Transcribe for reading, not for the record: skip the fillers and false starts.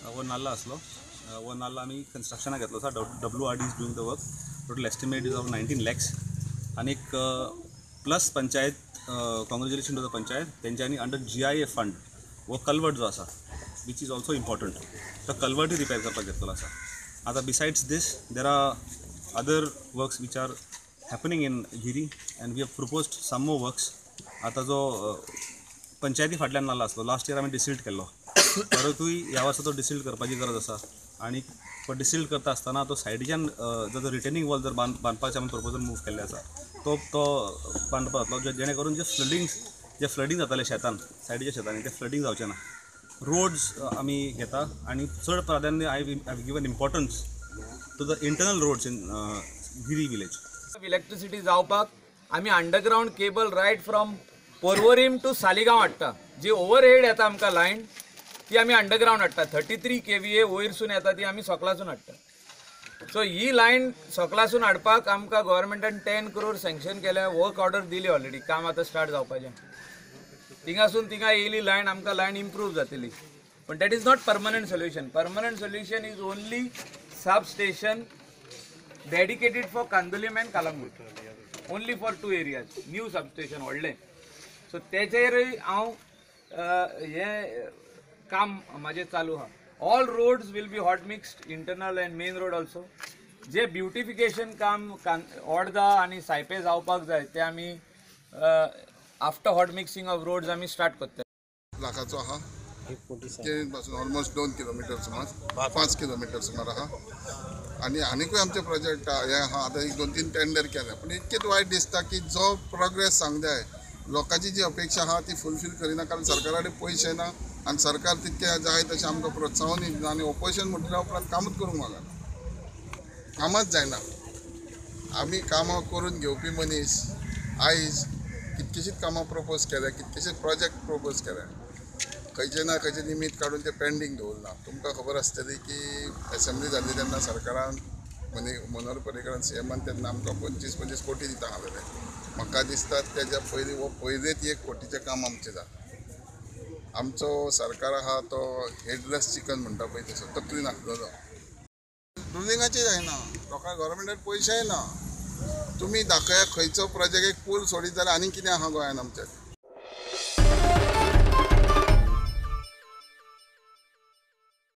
हो नाल्ला आसलो. हो नाल्ला आमी कन्स्ट्रक्शनाक घेतलो आसा. WRD is doing the work. Total estimate is of 19 lakhs. आनीक plus panchayat, congratulation to the panchayat, तेंच्यांनी अंडर GIA fund हो कल्वर्ट जो आसा which is also important, तो कल्वर्टूय रिपेर करपाक घेतलेलो आसा. आतां besides this there are other works which are happening in Giri and we have proposed some more works. आतां जो पंचायती फाटल्यान नाल्ला आसलो, लास्ट इयर आमी डिसिल्ट केल्लो, परतूय ह्या वर्सा तो डिसिल्ट करपाची गरज आसा. आनी डिसिल्ट करता आसतना तो सायडीच्यान जो रिटेनिंग वॉल जर बांदपाचें आमी प्रपोजल मूव केल्लें आसा, तो तो बांदपाक जातलो, जेणे करून जे फ्लडींग जातालें शेतान, सायडीच्या शेतांनी, तें फ्लडींग जावचें ना. रोड्स आमी घेता आनी चड प्राधान्य I have given importance to the internal roads in Giri village. Electricity जावपाक आमी underground cable right from Porvorim to Saligao हाडटा. जी ओवरहेड येता आमकां लायन ती आमी अंडरग्रावंड हाडटा. 33 kVA वयरसून येता ती आमी सोकलासून हाडटा. सो ही लायन सोकलासून हाडपाक आमकां गव्हर्मेंटान 10 करोड सँक्शन केल्या, वर्क ऑर्डर दिली ऑलरेडी, काम आतां स्टार्ट जावपाचें. थिंगासून थिंगा येयली लायन, आमकां लायन इम्प्रूव जातली. पण that is not permanent solution. Permanent solution is only sub station dedicated for Candolim and Calangute, only for 2 areas, new sub station व्हडलें. सो तेचेरय हांव हें काम म्हाजें चालू आहा. All roads will be hot mixed, internal and main road also. J beautification काम ओर्दा आनी सायपे जावपाक जाय ते आमी after hot mixing of roads आमी स्टार्ट करतले. लाखाचो आहा, पासून ऑलमोस्ट 2 किलोमिटर सुमार, 5 किलोमिटर सुमार आहा. आनी आनीकूय आमचे प्रोजेक्ट हे आहा. आतां एक 2-3 टेंडर केले, पूण इतकेंच वायट दिसता की जो प्रोग्रेस सांग जाय, लोकांची जी अपेक्षा आहा ती फुलफील करिना, कारण सरकारा कडेन पयशे ना आनी सरकार तितकें जाय तशें आमकां प्रोत्साहनूय दिना. आनी ओपोजिशन म्हटल्या उपरांत कामूच करूंक मागना, कामच जायना. आमी कामां करून घेवपी मनीस आयज कितकेशींच कामां प्रपोज केल्या, कितकेशेच प्रोजेक्ट प्रपोज केल्या, खंयचे ना खंयचे निमीत काडून ते पेंडींग दवरलां. तुमकां खबर आसतली की एसेंब्ली जाल्ली तेन्ना सरकारान मनोहर पर्रीकरान सीएमान तेन्ना आमकां 25-25 कोटी दिता आसलेले. म्हाका दिसता तेज्या पयलीं हो पयलींच 1 कोटीचें काम आमचें जालां. आमचो सरकार आहा तो हेडलेस चिकन म्हणटा पळय तसो, तकली नासलेलो. रुलिंगाचें जायना, लोकांक गव्हर्मेंटाक पयशेय ना. तुमी दाखया खंयचो प्रोजेक्ट एक पूल सोडीत जाल्यार आनी कितें आहा गोंयान आमच्या.